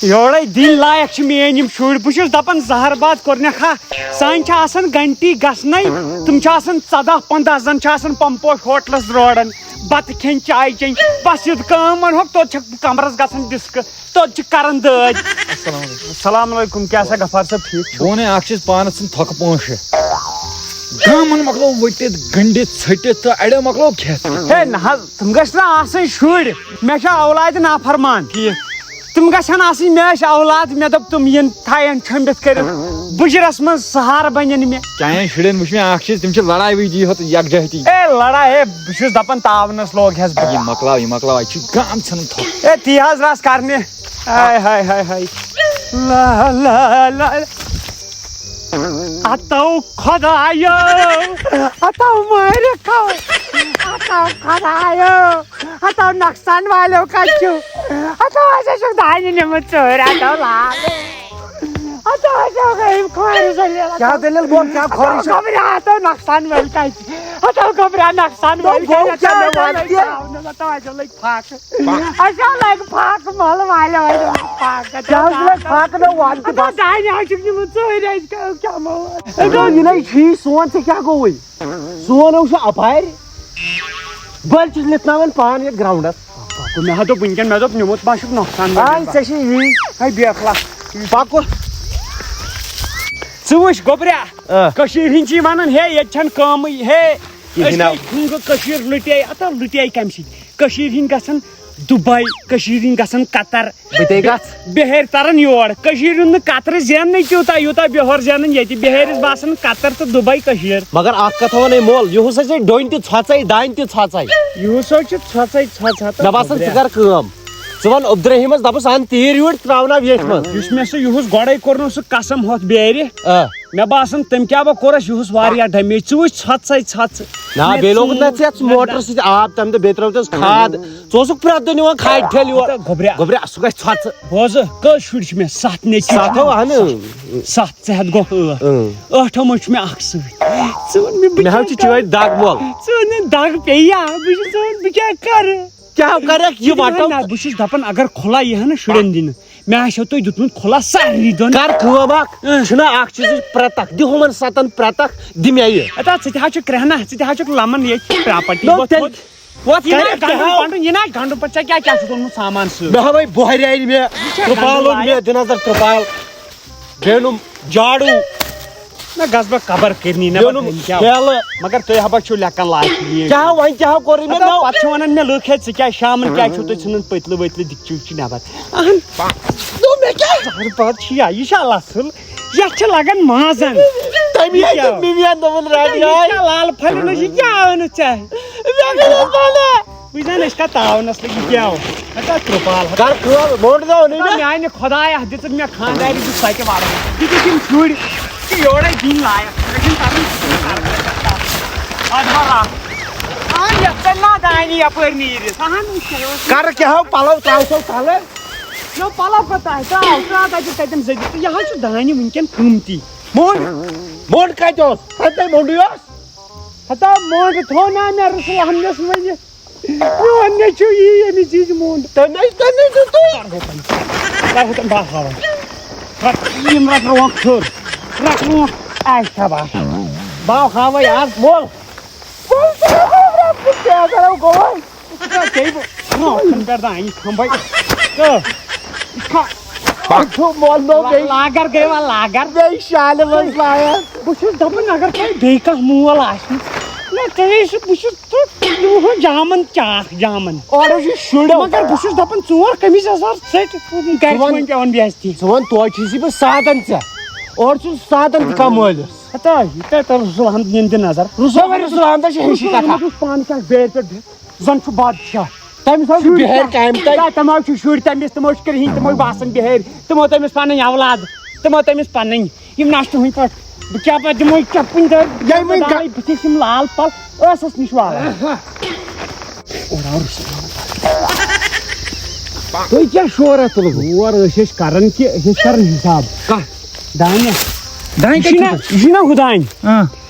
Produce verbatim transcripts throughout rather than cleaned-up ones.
یورے دِنۍ لایق چھِ میٲنۍ یِم شُرۍ۔ بہٕ چھُس دَپان زہر باد کوٚرنَکھا۔ سانہِ چھِ آسان گھنٹی گژھنَے، تِم چھِ آسان ژۄداہ پنٛداہ، زَن چھِ آسان پمپوش ہوٹلَس روڈَن بَتہٕ کھیٚنۍ، چاے چیٚنۍ۔ بَس یُتھ کٲم وَنہوکھ، توٚت چھَکھ کَمرَس گژھان ڈِسکہٕ، توٚت چھِ کَران دٲدۍ۔ السلام علیکم۔ السلام علیکم، کیٛاہ سا غفار صٲب، ٹھیٖک چھُو؟ بہٕ وَنے اَکھ چیٖز، پانَس ژھٕن تھۄکہٕ پانٛژھ شےٚ۔ گامَن مۄکلو ؤٹِتھ، گٔنٛڈِتھ، ژھٔٹِتھ تہٕ اَڑیو مۄکلو کھٮ۪تھ۔ ہے نہ حظ، تِم گٔژھۍ نہٕ آسٕنۍ شُرۍ، مےٚ چھِ اولادِ نافرمان۔ ٹھیٖک۔ تِم گژھن آسٕنۍ مےٚ ٲسۍ اولاد، مےٚ دوٚپ تِم یِن تھاین چھٔمبِتھ کٔرِتھ، بُجرس منٛز سہارٕ بنن مےٚ۔ چانٮ۪ن شُرٮ۪ن وٕچھ مےٚ اکھ چیٖز، تِم چھِ لڑایہِ وِزِ یوت یکجہتی۔ اے لڑایہِ، ہے بہٕ چھُس دپان تاونس لوگ ہس بہٕ۔ یہِ مۄکلاو، یہِ مۄکلاو، اَتہِ چھُ گام ژھٕنُن تھوٚپ۔ اے تی حظ رس کرنہِ۔ ہاے ہاے ہاے ہاے۔ لا لا لا۔ ہتو خۄدایو، ہتو مٲرِکھو، ہتو خۄدایو، ہتو نۄقصان والیو کتہِ چھِو؟ ہتو اَسہِ چھُکھ دانہِ نیمٕژ ژوٗرِ، ہتو لال۔ ہتو اَسہِ چھُکھ أمۍ کھورِ زٔلیٖل۔ کیٛاہ دٔلیٖل گوٚو؟ کیٛاہ کھورِ چھِ؟ خبرِ ہتو نۄقصان وٲلۍ کتہِ چھِ؟ ہتو خبرِ نۄقصان وٲلۍ گوٚو کتہِ چھِ؟ کیٛاہ مےٚ وَن تہِ؟ ہتو اَسہِ لٔگۍ پھاکہٕ۔ اَسہِ حظ لگہِ فاقہٕ محلہٕ والٮ۪و، اَسہِ حظ لگہِ فاقہٕ۔ کیٛاہ حظ لگہِ فاقہٕ؟ مےٚ وَن تہِ بَس۔ دانہِ حظ چھُکھ نِمُت ژوٗرِ، اَسہِ کیٛاہ، کیٛاہ مو؟ ہے، گوٚو یہِ نَے چھُی سون، ژےٚ کیٛاہ گوٚوُے؟ سون حظ چھُ اَپارِ۔ بٔلۍ چھُس لِتھناوان پان یَتھ گرٛاوُنٛڈَس۔ مےٚ ہا دوٚپ وٕنکٮ۪ن، مےٚ دوٚپ نِمُت ما چھُکھ نۄقصان آے، وۄقصان۔ ژےٚ چھِ یی۔ ہے، بیکھلا۔ پَکُن۔ ژٕ وٕچھ گوٚبریا، آ۔ کٔشیٖرِ ہِنٛدۍ چھِ وَنان، ہے، ییٚتہِ چھَنہٕ کٲمٕے، ہے، کِہیٖنۍ أسۍ نہ۔ گٔے، ہُم گوٚو کٔشیٖر لُٹے، ہتا لُٹے کَمہِ سۭتۍ؟ کٔشیٖرِ ہِنٛدۍ گژھن دُبے، کٔشیٖرِ ہِنٛدۍ گژھن قطر۔ بہٕ تے گژھ۔ بِہٲرۍ ترن یور۔ کٔشیٖرِ ہُنٛد نہٕ قطرٕ زیننٕے تیوٗتاہ، یوٗتاہ بِہور زینن ییٚتہِ۔ بِہٲرِس باسان قطر تہٕ دُبے کٔشیٖر۔ مگر اکھ کتھ ونے مول، یُہُس ہسا ڈوٚنۍ تہِ ژھۄژے، دانہِ تہِ ژھۄژے۔ یُہُس حظ چھُ ژھۄژے ژھۄژ ہتا مےٚ باسان ژٕ گوٚبریا۔ کر کٲم، ژٕ ون عبدالرحیمس، دپس ان تیٖر یوٗرۍ، تراوناو ییٚتھۍ منٛز۔ یُس مےٚ سُہ یُہُس گۄڈے کوٚرنو سُہ قسم ہۄتھ بیرِ۔ آ۔ مےٚ باسان، تٔمۍ کیٛاہ بہٕ کوٚرُس یِہُس واریاہ damage۔ ژٕ وٕچھ ژھۄژَے ژھۄژ۔ نہ، مےٚ بیٚیہِ لوگُن ژوٗر نہ ژےٚ ژٕ نہ موٹر نہ۔ سۭتۍ آب تَمہِ دۄہ، بیٚیہِ ترٛٲو تَس کھاد۔ ژٕ اوسُکھ پرٛٮ۪تھ دۄہ نِوان کھادِ ٹھیلہٕ یورٕ۔ ہتا گوٚبریا۔ گوٚبریا، سُہ گژھِ ژھۄژٕ۔ بوزٕ، کٔژ شُرۍ چھِ مےٚ؟ ستھ نیٚچوٗ چھِ ستھ مےٚ۔ ہو، اہنہٕ۔ ستھ، ژےٚ ہٮ۪تھ گوٚو ٲٹھ۔ اۭں۔ ٲٹھو منٛز چھُ مےٚ اکھ سۭتۍ۔ ژٕ وَن مےٚ، بہٕ مےٚ حظ کیٛاہ چھِ چٲنۍ کرٕ؟ دگ مۄل۔ ژٕ وَن مےٚ، دگ پیٚیہِ یا؟ بہٕ چھُس، ژٕ وَن، بہٕ کیٛاہ کرٕ؟ کیٛاہ کَرَکھ یہِ ژٕ وَن وَٹو؟ نہ، بہٕ چھُس دَپان، اگر کھُلا یی ہا نہ شُرٮ۪ن دِنہٕ، مےٚ آسیو تۄہہِ دیُتمُت کھُلا سارنٕے دۄن۔ کر کٲم اکھ، اۭں۔ چھُنہ اکھ چیٖزٕچ پرٛتکھ، دِ ہُمن ستن پرٛتکھ، دِ مےٚ یہِ۔ ہتا، ژٕ تہِ حظ چھُکھ کرٛہنا، ژٕ تہِ حظ چھُکھ لمن ییٚتہِ پراپرٹی۔ نو، وۄتھ، تیٚلہِ وۄتھ، وۄتھ، یہِ نہ کَرٮ۪کھ گنڈُن کیٛاہ؟ پنڈُن، یہِ نہ گنڈُن پتہٕ ژےٚ کیٛاہ، کیٛاہ چھُکھ اوٚنمُت سامان سۭتۍ؟ مےٚ ہاوے بۄہرِ اَنہِ مےٚ، یہِ چھا ترٛپال گنڈُن اوٚن مےٚ، لایق؟ دِ نظر ترٛپال، بیٚیہِ اوٚنُم جاڑوٗ۔ نہ گژھ بہٕ قبر کٔرنی نٮ۪بر، بیٚیہِ اوٚنُم کیٛاہ؟ بیلہٕ۔ مگر تُہۍ ہبا چھِو لیکن لایق یہِ۔ کیٛاہ وۄنۍ کیٛاہ کوٚرُے مےٚ؟ ہتا، نو۔ پتہٕ چھِ ونان مےٚ لُکھ، ہے، ژٕ کیٛاہ شامن کیٛاہ چھُو تُہۍ ژھٕنان پٔتلہٕ ؤتلہٕ دِکچہِ وِکچہِ نٮ۪بر؟ اہن۔ دوٚپ مےٚ کیٛاہ؟ زہر پاد چھِ یا، یہِ چھا لژھُل؟ یتھ چھِ لگان مازن۔ تَمی یہِ آیہِ کیٛاہ؟ تٔمۍ مِمِیَن دوٚپُن، یہِ رَٹھ کیٛاہ، یہِ گاے۔ کیٛاہ لال پھلٮ۪ن ہُنٛد، یہِ کیٛاہ آو نہٕ ژےٚ؟ مےٚ گٔے پَلے۔ وٕچھ زن أسۍ کتھ تاونس لٔگۍ، یہِ کیٛاہ آو؟ ہتا ترٛپال، ہتا۔ کر کٲم، موٚنٛڈ دو نہٕ مےٚ۔ میانہِ خۄدایا، دِژٕکھ مےٚ خانٛدارِ، دِژ سۄ تہِ وارٕ۔ یہِ دِژ یِم شُرۍ، یہِ چھِ یورے دِنۍ لایق۔ مےٚ چھِنہٕ تَران۔ اَدٕ وَلہ۔ اَہَن، یَتھ ژَلہِ نا دانہِ یَپٲرۍ نیٖرِتھ۔ اَہَن، وٕچھ کیٛاہ اوس۔ کر کیٛاہ ہو، پَلو ترٛاو سو تَلہٕ۔ نو پَلو کوٚتام؟ ترٛاو، ترٛاو تَتہِ، تَتٮ۪ن زٔدِ۔ تہٕ یہِ حظ چھُ دانہِ وٕنکٮ۪ن قۭمتی۔ موٚنٛڈ، موٚنٛڈ کَتہِ اوس؟ ہَتَے موٚنٛڈٕے اوس۔ ہَتا موٚنٛڈ تھوٚو نا مےٚ رُسُل احمدَس ؤنِتھ۔ میون نیٚچو یی ییٚمِس یہِ موٚنٛڈ۔ تٔمۍ، تٔمۍ دیُت تُہۍ۔ کر ہوتن، کر ہوتن بہٕ ہاوان۔ رٹ، یِم رٹ رونٛگ ژھوٚر۔ رٹ رونٛگ۔ آے شاباش۔ بہٕ ہاوے آز مول۔ مول، ژٕ کیٛاہ کرو گوٚو؟ ژٕ کیٛاہ کرو گوٚو؟ ژٕ کیٛاہ کرو گوٚو؟ ژٕ کھا، پَتہٕ چھُ مولنو بیٚیہِ۔ لاگر گٔے وۄنۍ لاگر۔ بیٚیہِ شالہِ منٛز لایا۔ بہٕ چھُس دَپان، اگر تۄہہِ بیٚیہِ کانٛہہ مول آسہِ، نہ، تۄہہِ ٲسِو، بہٕ چھُس تہٕ یہِ وُچھو جامَن چاکھ، جامَن۔ اورٕ چھُ شُریو۔ مگر بہٕ چھُس دَپان، ژور قمیٖض یَزار ژٔٹۍ، گَرِ چھِ ژٕ وَن، وۄنۍ پٮ۪وان بے عزتی۔ ژٕ وَن، توتہِ چھُے بہٕ سادَن ژےٚ۔ اورٕ چھُس سادَن تہِ کَمٲلِس۔ ہتا، یہِ کَتہِ آو رسول احمد نِنہٕ دِ نظر؟ رسول، رسول احمد چھُ ہیٚچھی رسول احمد کَتھا۔ وُچھ پانہٕ کیٛاہ بیرِ پٮ۪ٹھ بِہِتھ۔ زن چھُ بادشاہ۔ تٔمِس حظ چھُ شُرۍ بِہٲرۍ کیٛاہ؟ کامہِ تَتہِ۔ یا تِم حظ چھِ شُرۍ تٔمِس، تِم حظ چھِ کرٛہِنۍ، تِم حظ باسان بِہٲرۍ، تِم حظ تٔمِس پنٕنۍ اولاد، تِم حظ تٔمِس پنٕنۍ۔ یِم نہ چھِ تُہٕنٛدۍ پٲٹھۍ۔ بہٕ کیٛاہ پتہٕ دِمو یہِ چپٕنۍ دٲرۍ؟ یہِ مٕنۍ بہٕ دالے بٕتھِس یِم لال پل ٲسس نِش والان۔ اورٕ آو رُستُم۔ تُہۍ کیٛاہ شورا تُلہٕ بہٕ؟ اور أسۍ ٲسۍ کران کہِ أسۍ ٲسۍ کران حساب۔ کَتھ؟ دانہِ۔ دانہِ یہِ چھُنہ، کَتہِ چھُ؟ یہِ چھُنہ ہُہ دانہِ۔ اۭں۔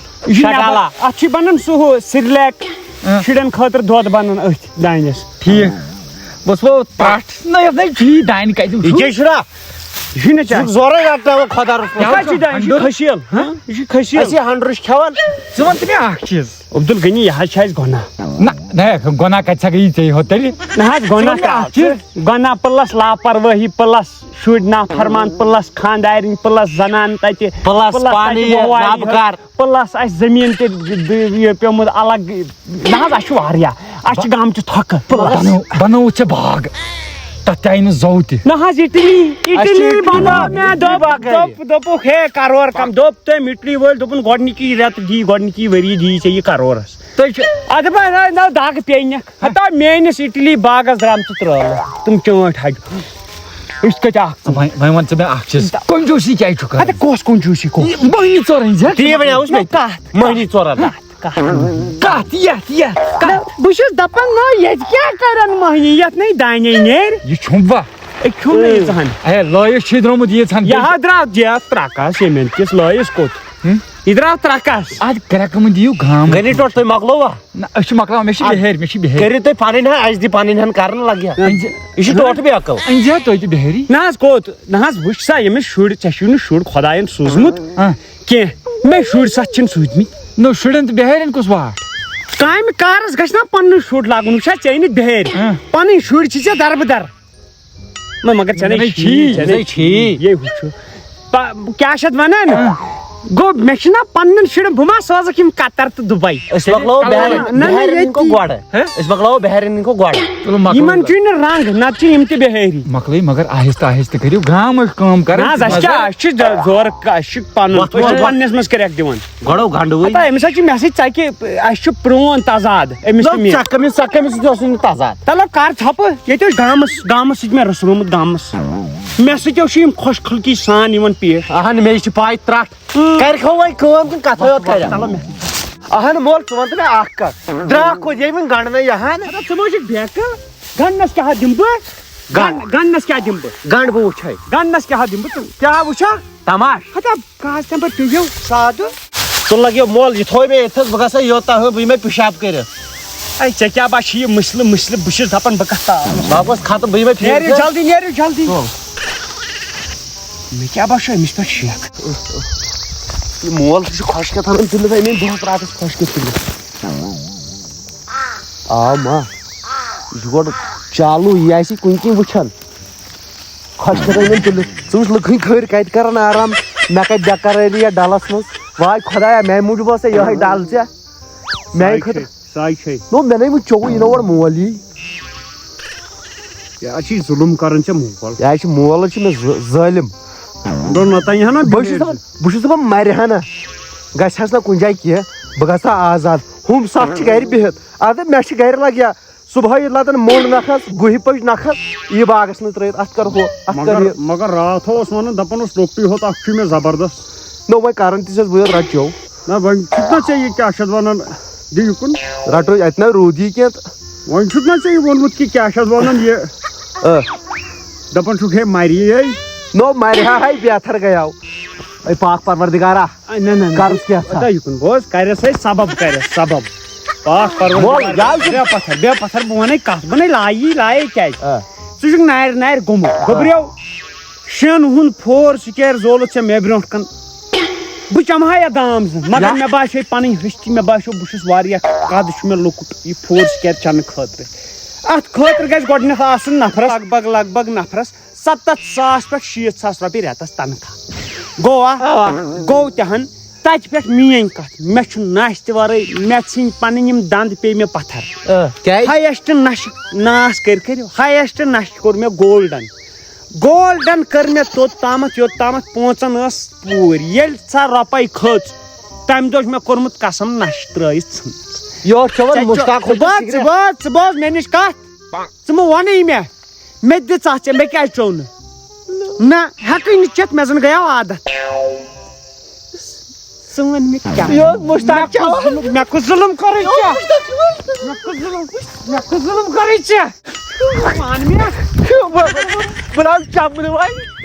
یہِ چھُ شڈالا۔ نٮ۪بر، اَتھ چھُ بَنان سُہ ہُہ سِرلیک، اۭں۔ شُرٮ۪ن خٲطرٕ دۄد بَنان أتھۍ دانٮ۪س۔ ٹھیٖک۔ بہٕ اوسُس وۄنۍ پرٛٹھ۔ نہ، یَتھ نَے چھُ یی دانہِ کَتہِ؟ یہِ کیٛاہ چھُ را؟ یہِ چھُنہ ژےٚ۔ ژٕ چھُکھ زورَے رَٹناوان خۄدا رُس۔ یہِ کَتہِ چھُ دانہِ؟ یہِ چھُ ہَنٛڈُر۔ خٔسیٖل۔ ہہ؟ یہِ چھُ خٔسیٖل۔ أسۍ یہِ ہَنٛڈُر چھِ کھٮ۪وان۔ ژٕ وَن تہٕ مےٚ اَکھ چیٖز۔ عبدالغنی، یہِ حظ چھِ اَسہِ گۄناہ۔ نہ، نہ، گۄناہ کَتہِ سا گٔیی ژےٚ یوت تیٚلہِ؟ نہ حظ، گۄناہ ژٕ وَن مےٚ کَتھ اَکھ چھِ؟ چیٖز۔ گۄناہ plus لاپروٲہی plus شُرۍ نافرمان plus خانٛدارِنۍ plus زَنان تَتہِ plus plus پانہٕ تَتہِ یہِ موارِ۔ لَب کَر۔ Plus اَسہِ زٔمیٖن تہِ د-، یہِ پیوٚمُت الگ۔ نہ حظ، اَسہِ چھُ واریاہ۔ اَسہِ چھِ گامچہِ تھۄکہٕ plus۔ بنو-، بنووُتھ ژےٚ باغ۔ تَتھ تہِ آیہِ نہٕ زو تہِ۔ نہ حظ، اِٹلی، اِٹلی اَسہِ چھِ اِٹلی بنوو باغ، مےٚ۔ اِٹلی دوٚپ، باغ گرِ۔ دوٚپ، دوٚپُکھ، ہے، کرور کم۔ دوٚپ تٔمۍ، اِٹلی وٲلۍ، دوٚپُن، گۄڈٕنِکی رٮ۪تہٕ دی، گۄڈٕنِکی ؤری دی ژےٚ یہِ کرورس۔ تُہۍ چھِ اَدٕ بہٕ نہ، نہ دگ پیٚیہِ نکھ۔ ہتا میٲنِس اِٹلی باغس درٛامژٕ ترٛٲلہٕ۔ تِم چٲنٛٹھۍ ہَجہِ۔ أسۍ کَتہِ اکھ ژٕ؟ وۄنۍ، وۄنۍ وَن ژٕ مےٚ اَکھ چیٖز۔ کنجوٗسی کیٛازِ چھُکھ کران؟ ہتا کۄس کنجوٗسی کۄس؟ یہِ مۄہنی ژورَن زِ۔ تی وَنیٛاوُس مےٚ۔ کَتھ؟ مۄہنی ژورَن۔ کَتھ؟ کَتھ؟ یَتھ، یَتھ، کَتھ؟ نہ، بہٕ چھُس دَپان، نہ، ییٚتہِ کیٛاہ کَرَن مۄہنی؟ یَتھ نَے دانے نیرِ۔ یہِ چھُم وا؟ أکۍ کھیوٚو نہٕ ییٖژہَن۔ اے، لٲیِس چھُے درٛامُت ییٖژہَن۔ یہِ ہا درٛاو، یہِ درٛاو ترٛکَس، ییٚمٮ۪ن کِس لٲیِس کوٚت؟ ہُم؟ یہِ درٛاو ترٛکَس۔ اَدٕ کرٛٮ۪کہٕ مہٕ دِیِو گام۔ گَرِ ٹوٹھ تُہۍ مۄکلووا؟ نہ، أسۍ چھِ مۄکلاوان، مےٚ چھِ اَدٕ بِہٲرۍ، مےٚ چھِ بِہٲرۍ۔ کٔرِو تُہۍ پَنٕنۍ ہا، اَسہِ دِ پَنٕنۍ ہَن کَرنہٕ لَگہِ ہا۔ أنۍ زِ-، یہِ چھُ ٹوٹھ بیٚیہِ عقل۔ أنۍ زِ ہا تُہۍ تہِ بِہٲری۔ نہ حظ، کوٚت؟ نہ حظ، وٕچھ سا، ییٚمِس شُرۍ، ژےٚ چھُے نہٕ شُر خۄدایَن سوٗزمُت آ۔ کینٛہہ۔ مےٚ شُرۍ سَتھ چھِنہٕ سوٗزمٕتۍ۔ نو، شُرٮ۪ن تہٕ بِہٲرٮ۪ن کُس واٹھ؟ کامہِ کارَس گژھِ نا پَنُن شُر لاگُن، وٕچھ سا، ژےٚ أنِتھ بِہٲرۍ۔ آ۔ پَنٕنۍ شُرۍ چھِ ژےٚ دَربٕدَر۔ نہ، مگر ژےٚ نَے نَے چھی، چھی، ژےٚ نَے نَے چھی۔ یے ہُہ چھُ۔ پا-، کیٛاہ چھِ اَتھ وَنان؟ آ۔ گوٚو، مےٚ چھِنہ پَنٕنٮ۪ن شُرٮ۪ن، بہٕ ما سوزَکھ یِم قطر تہٕ دُبَے؟ أسۍ مۄکلاوو نہ، بِہارٮ۪ن، نہ، نہ، بِہارٮ۪ن ییٚتی۔ کھو گۄڈٕ۔ ہہ؟ أسۍ مۄکلاوو بِہارٮ۪ن کھو گۄڈٕ۔ چلو، مۄکلٲیِو۔ یِمَن چھُے نہٕ رنٛگ، نَتہٕ چھِ یِم تہِ بِہٲری۔ مۄکلٲیِو، مگر آہِستہٕ آہِستہٕ کٔرِو، گام أسۍ کٲم کَران۔ نہ حظ، اَسہِ کیٛاہ، اَسہِ چھِ زورٕ، اَسہِ چھِ پَنُن، وَتھ أسۍ چھِ وَنو۔ پَنٕنِس منٛز کَریکھ دِوان۔ گۄڈو گنٛڈوٕے۔ ہتا، أمِس حظ چھِ مےٚ سۭتۍ ژَکہِ، اَسہِ چھُ پرٛون تضاد أمِس نہ، تہٕ مےٚ۔ ژےٚ کٔمِس، ژےٚ کٔمِس سۭتۍ اوسُے نہٕ تضاد؟ تَلہٕ کَر ژھۄپہٕ، ییٚتہِ اوس گامَس، گامَس سۭتۍ مےٚ رٔژھرومُت گامَس۔ مےٚ سۭتۍ اوس یہِ یِم خۄش خلقی سان یِوان پیش۔ اَہَن، مےٚ چھِ پَے ترٛٹھ۔ ہُم۔ کَرِ کھو وۄنۍ کٲم کِنہٕ کَتھٕے یوت کَرِ؟ چلو مےٚ۔ اَہَن مول، ژٕ وَن تہٕ مےٚ اَکھ کَتھ۔ درٛاکھ کوٚت یہِ وٕنہِ گنٛڈنَے یَہَن؟ ہتا، ژٕ ما چھُکھ بیکہٕ؟ گنٛڈنَس کیٛاہ دِمہٕ بہٕ؟ گنٛڈ۔ گنٛڈ-، گنٛڈنَس کیٛاہ دِمہٕ بہٕ؟ گنٛڈ بہٕ وٕچھَے۔ گنٛڈنَس کیٛاہ دِمہٕ بہٕ؟ ژٕ کیٛاہ وٕچھَکھ؟ تماش۔ ہتا، کاز تَمہِ پَتہٕ پیٚیو سادٕ۔ ژٕ لَگیو مول، یہِ تھوٚو مےٚ ییٚتھَس، بہٕ گژھٕ ہا یوٚت تام، بہٕ یِمَے پِشاب کٔرِتھ۔ اے، ژےٚ کیٛاہ باسہِ یہِ مٕسلہٕ مٕسلہٕ؟ بہٕ چھُس دَپان بہٕ کَتھ تاوَس۔ بہٕ ہا گوس ختم، بہٕ یِمَے پھیرِ نیرِو کینٛہہ۔ جلدی، نیرِو جلدی۔ ہُم۔ مےٚ کیٛاہ باسیو أمِس پٮ۪ٹھ شک؟ یہِ مول تہِ چھُ خۄش کیٛاہ تھاوان تُلِتھ، أمۍ أنۍ دۄہَس راتَس خۄش کیٛاہ تُلِتھ۔ آ ما، یہِ چھُ گۄڈٕ چالوٗ، یہِ آسہِ کُنہِ کِنۍ وٕچھان۔ خۄش کَران یِم تُلِتھ۔ ژٕ وٕچھ لُکہٕ ہٕنٛدۍ کھٔرۍ کَتہِ کَرَن آرام، مےٚ کَتہِ بے قرٲری یَتھ ڈَلَس منٛز۔ واے خۄدایا، میٛانہِ موٗجوٗب ٲس ژےٚ یِہوٚے ڈَل ژےٚ۔ میٛانہِ ساے خٲطرٕ۔ چھے، ساے چھے۔ نو، مےٚ نَے وٕچھ چوٚوُے یہِ نہ اورٕ مول یی۔ یہِ حظ چھِ ظُلُم کَران ژےٚ مول۔ یہِ حظ چھِ مول چھِ مےٚ ظٲ-، ظٲلِم۔ نو، نہ تَنہِ ہا نہ بہٕ چھُس دَپان، بہٕ چھُس دَپان مَرِ ہا نہ، گژھِ ہَس نہ کُنہِ جایہِ کینٛہہ، بہٕ گژھٕ ہا آزاد۔ ہُم سَتھ چھِ گَرِ بِہِتھ۔ اَدٕ مےٚ چھِ گَرِ لَگہِ ہا۔ صُبحٲے ییٚلہِ لَتَن موٚنٛڈ نَکھَس، گُہہِ پٔچ نَکھَس، یی باغَس منٛز ترٛٲیِتھ، اَتھ کَر ہُہ، اَتھ کَر مگر، یہِ۔ مگر راتھ اوس وَنان، دَپان اوس، لۄکٹُے ہوت اَکھ چھُے مےٚ زبردست۔ نہ، وۄنۍ کَران تہِ چھَس بہٕ یوت، رَٹہٕ چیو۔ نہ، وۄنۍ چھُکھ نہ ژےٚ یہِ کیٛاہ چھِ اَتھ وَنان، دِ یُکُن۔ رَٹو، اَتہِ نہ روٗدی کینٛہہ تہٕ۔ وۄنۍ چھُکھ نہ ژےٚ یہِ ووٚنمُت کہِ کیٛاہ چھِ اَتھ وَنان یہِ؟ آ۔ دَپان چھُکھ ہے مَری ہے۔ نو، مَرِ ہا ہے، بیتھر گٔیاو۔ اے پاک پروردگارا۔ آ، نہ، نہ، نہ۔ کَرُس کیٛاہ ژھا؟ ہتا یُکُن، بوز، کَرٮ۪س ہے سبب، کَرٮ۪س سبب۔ پاک پروردگار۔ وَل، یہِ حظ چھُ بے پَتھر، بے پَتھر، بہٕ وَنَے کَتھ، بہٕ نَے لایہِ، لایے کیٛازِ؟ آ۔ ژٕ چھُکھ نارِ، نارِ گوٚمُت۔ آ۔ گوٚبریو، شٮ۪ن ہُنٛد فور سُکیر زولُتھ ژےٚ مےٚ برٛونٛٹھ کَن۔ بہٕ چَمہٕ ہا یا دام زٕ، مگر یا۔ مےٚ باسے پَنٕنۍ ۂستی، مےٚ باسیو بہٕ چھُس واریاہ قد چھُ مےٚ لۄکُٹ یہِ فور سُکیر چَنہٕ خٲطرٕ۔ اَتھ خٲطرٕ گژھِ گۄڈٕنٮ۪تھ آسُن نفرَس لگ بگ، لگ بگ نفرَس ستتھ ساس پٮ۪ٹھ شیٖتھ ساس رۄپیہِ رٮ۪تس تنخواہ۔ گوٚوا؟ اوا۔ گوٚو تہِ ہن، تتہِ پٮ۪ٹھ میٲنۍ کتھ، مےٚ چھُ ناشتہٕ ورٲے، مےٚ ژھٕنۍ پنٕنۍ یِم دند، پیٚیہِ مےٚ پتھر۔ آ، کیٛازِ؟ ہایسٹ نشہٕ ناس کٔرۍ کٔرۍ، ہایسٹ نشہٕ کوٚر مےٚ گولڈن۔ گولڈن کٔر مےٚ توٚت تامتھ، یوٚت تامتھ پانٛژن ٲس پوٗرۍ۔ ییٚلہِ سۄ رۄپے کھٔژ، تمہِ دۄہ چھُ مےٚ کوٚرمُت قسم نشہٕ ترٲوِتھ ژھٕنُس۔ یورٕ چٮ۪وان ژےٚ چو-، مُشتاق ژٕ ہوٗن بوز، ژٕ سِگریٹ۔ بوز، ژٕ بوز میٲنِس کتھ۔ ژٕ مہٕ وَنٕے مےٚ، مےٚ تہِ دِ ژَتھ چےٚ، مےٚ کیٛازِ چوٚو نہٕ؟ نہ، ہٮ۪کٕے نہٕ چٮ۪تھ، مےٚ زَن گٔیاو عادت۔ ژٕ وَن مےٚ کیٛاہ؟ یہِ اوس مُشتاق مےٚ کُس چٮ۪وان۔ ظُلُم، مےٚ کُس ظُلُم کوٚرُے ژےٚ؟ مےٚ کُس ظُلُم، مےٚ کُس ظُلُم کوٚرُے ژےٚ؟ وَن مےٚ۔ بہٕ، بہٕ، بہٕ نہ حظ چَمہٕ نہٕ وۄنۍ۔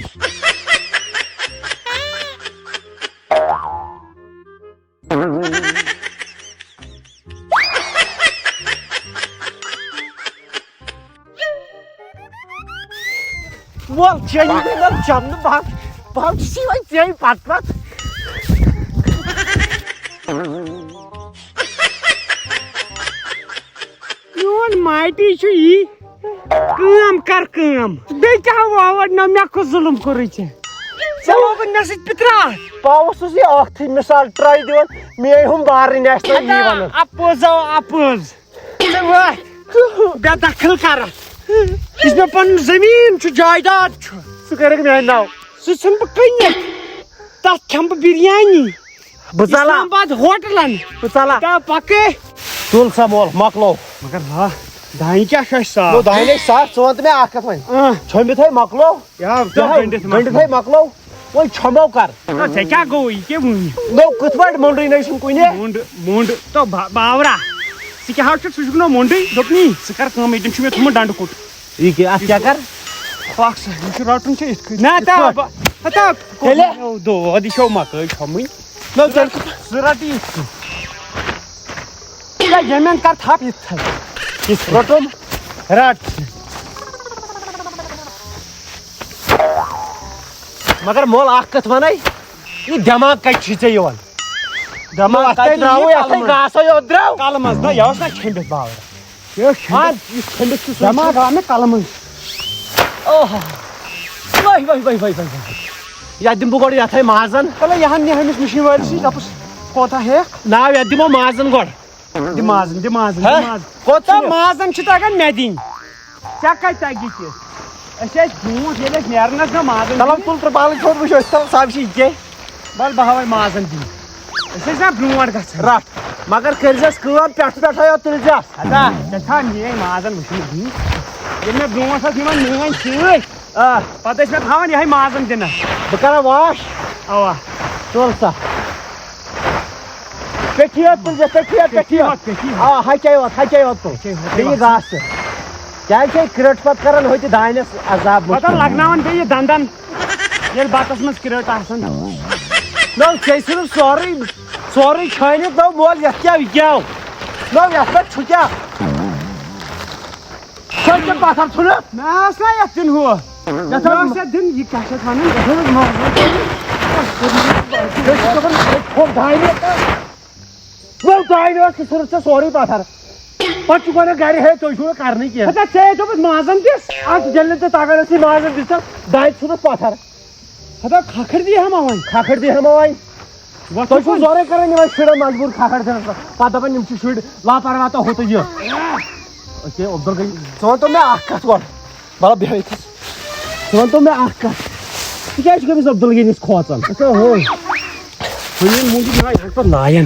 وَل، چٲنی گٔے نہ چَمنہٕ، بہٕ ہا، بہٕ ہا چھُسی وۄنۍ ژےٚ پَتہٕ پَتہٕ۔ میون ماٹی چھُ یی، کٲم کر کٲم۔ بیٚیہِ کیٛاہ وۄوَر نہ مےٚ کُس ظُلُم کوٚرُے ژےٚ؟ ژےٚ لوگُن مےٚ سۭتۍ پِتراٹھ۔ بہٕ اوسُس یہِ اَکھتٕے مِثال ٹرٛاے دِوان، مے ہُم بارٕنۍ آسہِ نہ یی وَنان۔ اَپُز آو اَپُز۔ ژٕ وَتھ۔ بے دخل کر اتھ۔ یُس مےٚ پنُن زٔمیٖن چھُ، جایداد چھُ۔ سُہ کَرَکھ میٛانہِ ناو۔ سُہ ژھٕنہٕ بہٕ کٕنِتھ۔ تَتھ کھٮ۪مہٕ بہٕ بِریانی۔ بہٕ ژَلہٕ۔ اسلام آباد ہوٹلن۔ بہٕ ژَلہٕ۔ تا پکے۔ تُل سا مول، مۄکلو۔ مگر ہا، دانہِ کیٛاہ چھُ اَسہِ صاف؟ نو، دانہِ ہے صاف، ژٕ وَن تہٕ مےٚ اَکھ کَتھ وۄنۍ۔ اۭں۔ چھوٚمبِتھ ہے مۄکلو۔ یا، یہِ ہا، گٔنٛڈِتھ گٔنٛڈِتھ مۄکلو۔ ہے مۄکلو۔ وۄنۍ چھۄمبو کر؟ نہ، ژےٚ کیٛاہ گوٚوُے؟ یہِ کیٛاہ وُنہِ؟ نو، کِتھ پٲٹھۍ مۄنڈٕے نَے چھُنہٕ کُنہِ؟ مۄنڈ، مۄنڈ، تو با-، باورا۔ ژٕ کیٛاہ حظ چھُکھ؟ ژٕ چھُکھ نہ مۄنڈٕے؟ دوٚپنی، ژٕ کر کٲم، ییٚتٮ۪ن چھُ مےٚ تھوٚمُت ڈنڈٕ کوٚٹ۔ یہِ کیٛاہ؟ اَتھ کیٛاہ کر؟ پکھ سا، یہِ چھُ رَٹُن چھُ یِتھ کٔنۍ۔ نہ، کِتھ تا، پٲٹھۍ؟ با-، ہتا، تیٚلہِ؟ او، دود، یہِ چھو مکٲے چھۄمٕنۍ۔ نو، تیٚلہِ کِتھ پٲٹھۍ؟ ژٕ رَٹ یہِ یِتھ کٔنۍ۔ نہ، ییٚمٮ۪ن کر تھپھ یِتھ تھپھ۔ یِتھ کٔنۍ۔ رَٹُن۔ رَٹ۔ مگر مول، اکھ کتھ ونے، یہِ دٮ۪ماغ کتہِ چھُے ژےٚ یِوان؟ دٮ۪ماغ اَتھ کتہِ تہِ درٛاوُے، یہِ اَتھ تہِ کلہٕ منٛز۔ گاسے یوت درٛاو۔ کلہٕ منٛز، نہ، یہِ اوس نہ کھٔنٛڈِتھ باورا۔ یہِ اوس کھٔنٛڈِتھ، اَدٕ یُس کھٔنٛڈِتھ چھُ، سُہ دٮ۪ماغ چھُ آو مےٚ کلہٕ منٛز۔ اوہ۔ Y, Y, Y, Y, Y, Y. یتھ دِمہٕ بہٕ گۄڈٕ یتھے مازن۔ چلو، یہِ ہن نہِ أمِس مِشیٖن وٲلِس نِش، دَپُس، کوتاہ ہٮ۪کھ؟ ناو یتھ دِمو مازن گۄڈٕ۔ دِ مازن، دِ مازن، دِ ہہ؟ مازن۔ کوٚت تہٕ ژھٕنِو؟ مازن چھِ تگان مےٚ دِنۍ۔ ژےٚ کتہِ تگی تہِ؟ أسۍ ٲسۍ برونٛٹھ، ییٚلہِ أسۍ نیران ٲسۍ نا مازن چلو، دِنہِ۔ تُل ترٛپالٕے تھوٚد وٕچھو أسۍ، تَلہٕ سبزی یہِ کیٛاہ؟ وَلہٕ بہٕ ہاوَے مازن دِنہِ۔ أسۍ ٲسۍ نا برونٛٹھ گژھان۔ رَٹھ، مگر کٔرۍزٮ۪س کٲم، پٮ۪ٹھٕ پٮ۪ٹھَے یوت تُلۍزٮ۪س۔ ہتا، ژےٚ چھا میٛٲنۍ مازن وٕچھمٕتۍ دِنۍ؟ ییٚلہِ مےٚ برونٛٹھ ٲس نِوان میٛٲنۍ سۭتۍ، آ۔ پتہٕ ٲسۍ مےٚ تھاوان یِہوٚے مازن دِنَس۔ بہٕ کرا واش۔ اَوا۔ تُل سا۔ پیٚٹھی یوت تُلۍزِ، پیٚٹھی یوت، پیٚٹھی یوت۔ پیٚٹھی یوت۔ آ، ہَچے یوت، ہَچے یوت تُل۔ ہَچے یوت۔ بیٚیہِ گاسہٕ۔ کیٛازِ چھے کرٛٹ پتہٕ کران ہوٚتہِ دانٮ۪س عذاب مُشکِل؟ پتہٕ لگناوان بیٚیہِ دنٛدن، ییٚلہِ بتس منٛز کرٛٹ آسان۔ نہ، ژےٚ ژھٕنُن سورُے، سورُے چھٲنِتھ، نو مول، یتھ کیٛاہ، یہِ کیٛاہ؟ نو، یتھ پٮ۪ٹھ چھُ کیٛاہ؟ سۄ تہِ پتھر ژھٕنُکھ۔ مےٚ ٲس نا یتھ دِنۍ ہُہ۔ یتھ مےٚ ٲس یتھ دِنۍ، یہِ کیٛاہ چھِ اتھ ونان؟ یتھ ٲس ماز۔ یہِ چھُ دپان، یہِ کھوٚل دانہِ۔ نو دانہِ ٲس، سُہ ژھٕنُکھ ژےٚ سورُے پتھر۔ پتہٕ چھُکھ ونان گرِ، ہے، تُہۍ چھُو نہٕ کرنٕے کینٛہہ۔ ہتا، ژےٚ ہے دوٚپُتھ مازن دِس۔ اتھ ییٚلہِ نہٕ ژےٚ تگان ٲسی مازن دِژ، دانہِ ژھٕنُکھ پتھر۔ ہتا، کھکھٕر دی ہما وۄنۍ۔ کھکھٕر دی ہما وۄنۍ۔ وۄتھ تُہۍ چھِو وۄتھ۔ زورے کران یِمن شُرٮ۪ن مجبوٗر کھکھٕر دِنس منٛز۔ پتہٕ دپان یِم چھِ شُرۍ لاپرواہ تہٕ ہُہ تہٕ یہِ۔ أکے عبدالغنی، ژٕ وَن تو مےٚ اکھ کتھ گۄڈٕ۔ مطلب بیٚہہ ییٚتھس۔ ژٕ وَن تو مےٚ اکھ کتھ۔ ژٕ کیٛازِ چھُکھ أمِس عبدالغنیس کھوژان؟ اچھا، ہو۔ وۄنۍ ییٚمہِ موٗجوٗب یِوان یِتھ پٲٹھۍ لایان۔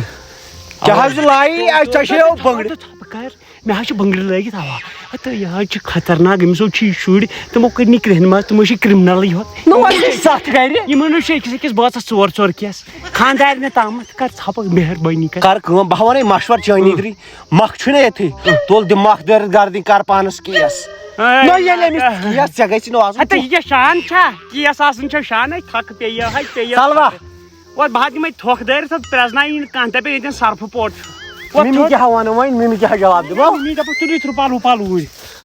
کیٛاہ حظ چھِ لایی؟ اَسہِ ژےٚ چھے یو بٔنٛگرِ۔ ژٕ بہٕ کر؟ مےٚ حظ چھِ بٔنٛگرِ لٲگِتھ، اوا۔ ہتہٕ یہِ حظ چھِ خطرناک، أمِس حظ چھِ یہِ شُرۍ، تِمو کٔرۍ نہٕ کرٛہنہِ منٛز، تِم حظ چھِ criminalٕے یوت۔ نہ، وۄنۍ چھِ ستھ گرِ۔ یِمن حظ چھِ أکِس أکِس بٲژس ژور ژور case۔ خانٛدارنہِ تامتھ کر ژھۄپہٕ، مہربٲنی کر۔ کر کٲم، بہٕ ہاونے مشور چٲنی تری، مۄکھ چھُے نہ ییٚتھٕے، تُل دِ مۄکھ دٲرِتھ گردٕنۍ، کر پانس case۔ اے، نہ، ییٚلہِ أمِس case، ژےٚ گژھِ نہٕ آسُن۔ ہتہٕ یہِ کیٛاہ شان چھا؟ Case آسُن چھا شانٕے؟ تھکھ پیٚیہِ، ہاے پیٚیہِ۔ تلوا۔ وۄتھ بہٕ ہا دِمے تھۄکھ دٲرِتھ، تہٕ پرٛزناوِ یہِ نہٕ کانٛہہ، دَپہِ ییٚتٮ۪ن سرپھٕ پوٹ چھُ۔ وۄتھ مِمی تھوٚد۔ کیٛاہ وَنہٕ وۄنۍ؟ مِمی کیٛاہ جواب دِمو؟ مِمی دَپَکھ تُلِو ترٛپال وُپال اوٗرۍ۔